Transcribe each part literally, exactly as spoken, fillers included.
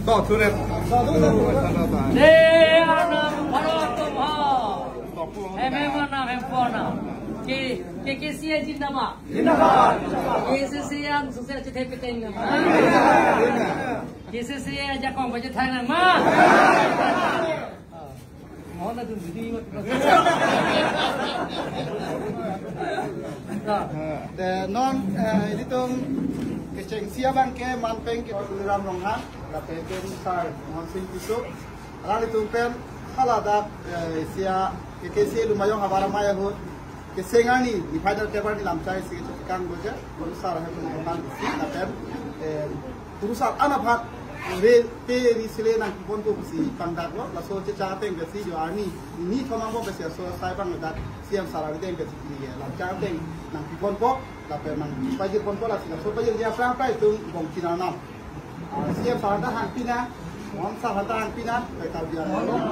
Dei Arnam, Bharat tum ha. Hem hem Arnam, hem po Arnam. K, KKCA zindabad. Zindabad. KCCA an sukses chethe peteng na. KCCA ajakong pachethang na ma. Mohon adun didi ma. Te non, eh, ilitum kechengsi abang ke manpeng ke Tuliram Ronghang, lapen pen Sar Mohan Singh Tisso. Alanglitum pen haladak, eh, isi a, KKCA Lumayong Havar Amei ahut kecheng arni, niphai nerkep arni lamchai isi kechekang doja, kurusar ahem nangphan isi, lapen, eh, kurusar an aphan, re, pe ri sile nangpiponpo pusi pangdaklo, laso chechak ateng ke isi jo arni, ni thomang bo ke isi aso sai pangdak, CEM sar arideng ke isi ke, lamchak ateng nangpiponpo, lapen nangpajirponpo, lasi laso pajir dia prang prai tung bong kinarnam. Ah, CEM sar ta hangpi na, Mohan sar ta hangpi na, pe Karbi Anglong.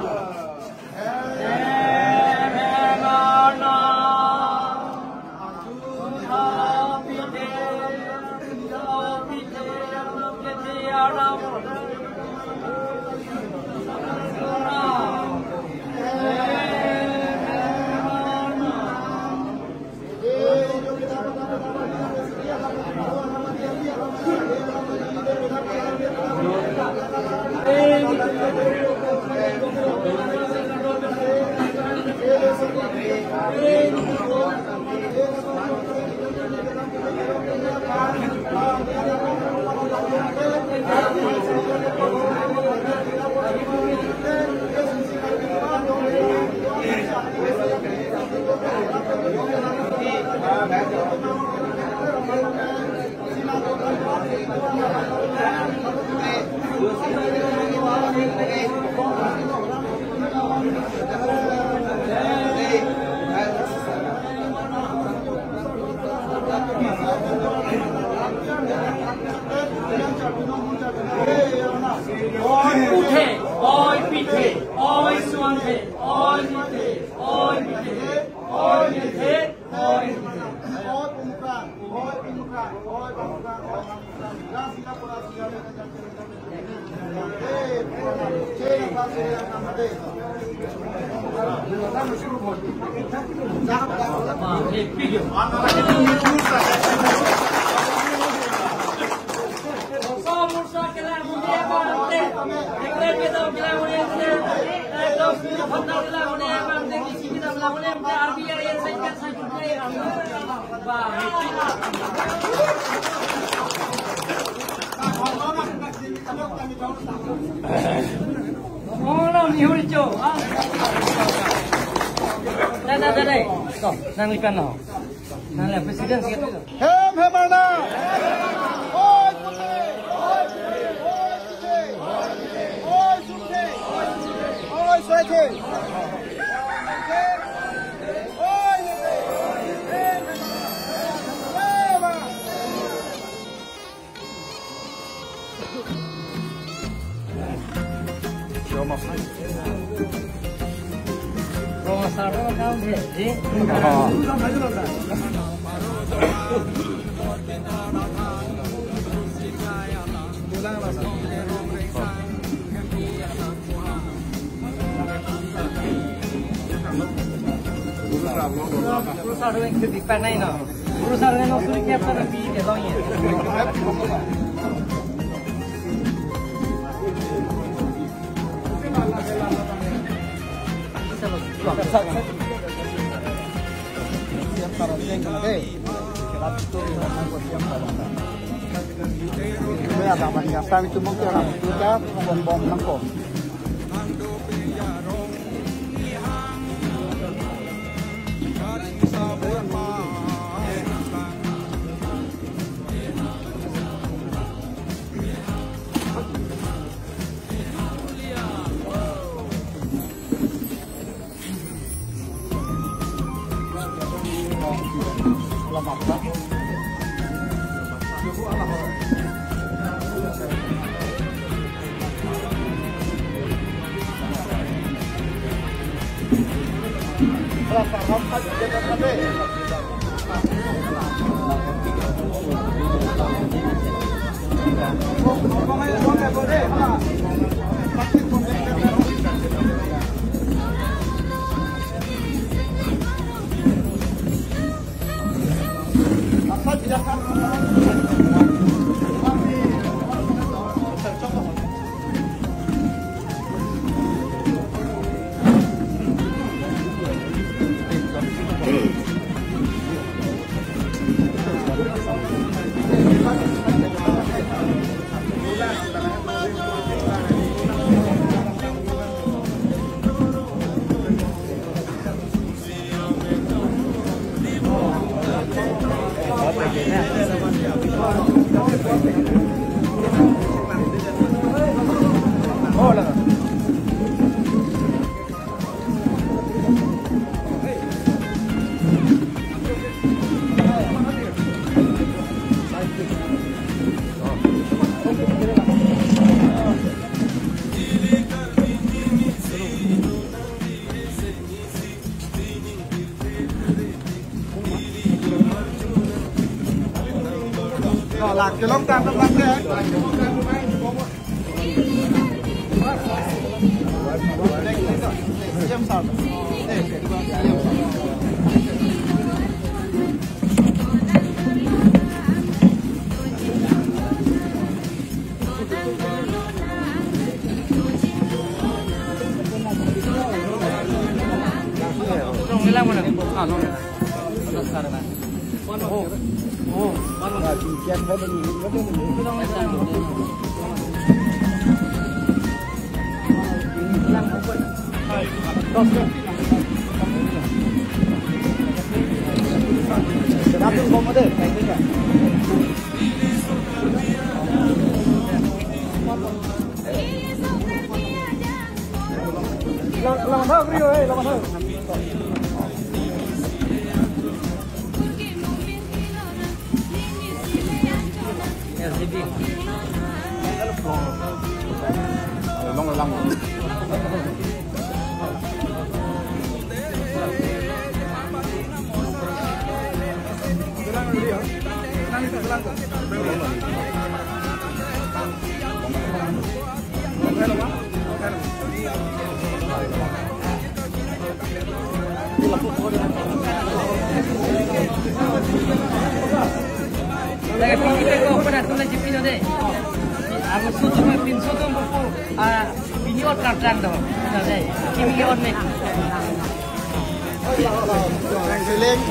Oi Pithe, oi Pithe, oi Suanthe, oi Pithe, oi Pithe, oi Pithe, oi Pithe. Oh, no, ni huri cho. Ah. Dai, dai, dai, dai. Ko, nang ikan no. Nang le president siya to. Hem hem Arnam. Oi Pithe. Oi Pithe. Oi Pithe. Oi Pithe. Oi Suanthe. Oi Pithe. Oi Pithe. Kurusar ring ke dipanai no. Kurusar ring no suri ke apa napi de long ye. Ako sutum, pinsutum buku, ah, pini ot kartang do. Dei, kimi ot ne. Seleng.